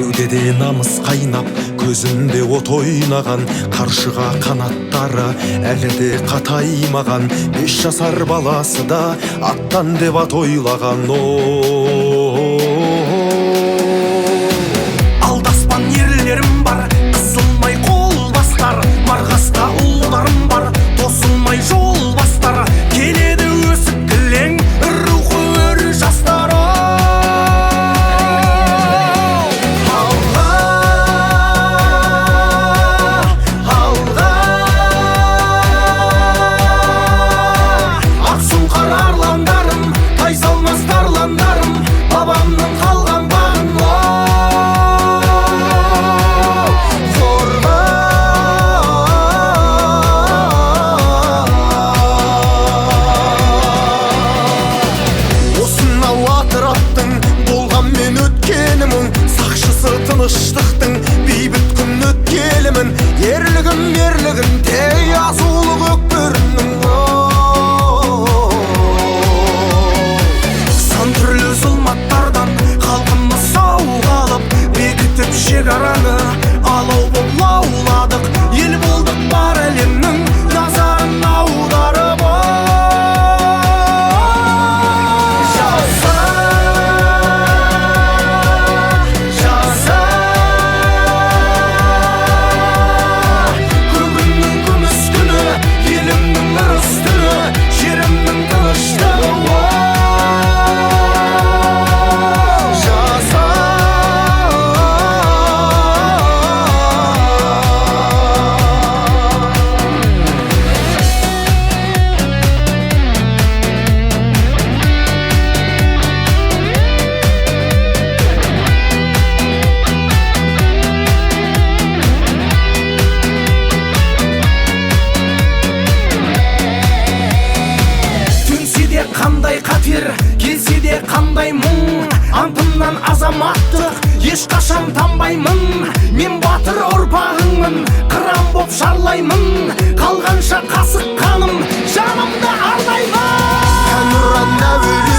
Кеудеде намыс қайнап, көзінде от ойнаған, қаршыға қанаттары әлі де қатаймаған, 5 жасар баласы да аттан деп ат ойлаған. Алдаспан ерлерім бар, қысылмай қол бастар, марғасқа ұлдарым бар, тосылмай жол бастар. Келеді өсіп кілең рухы өр жастар. Алға, алға, Ақсұңқар арландарым, тайсалмас тарландарым, бабамның қалған бағын қорға. Осынау атыраптың болғанмен өткені мұң, сақшысы тыныштықтың бейбіт күн өткелімін, ерлігім ерлігінде азулы көкбөрінің. Сан түрлі зұлматтардан халқымыз сау қалып, бекітіп шекараны алау боп лауладық, ел болдық бар әлемнің назарын аударып. Жаса, жаса, бүгіннің күміс күні, елімнің ырыс түні, жерімнің тыныштығы. Жаса. Төнсе де қандай қатер, келсе де қандай мұң, антымнан азаматтық ешқашан танбаймын. Мен батыр ұрпағыңмын, қыран боп шарлаймын, қалғанша қасық қаным жанымды арнаймын. Әнұран әуелі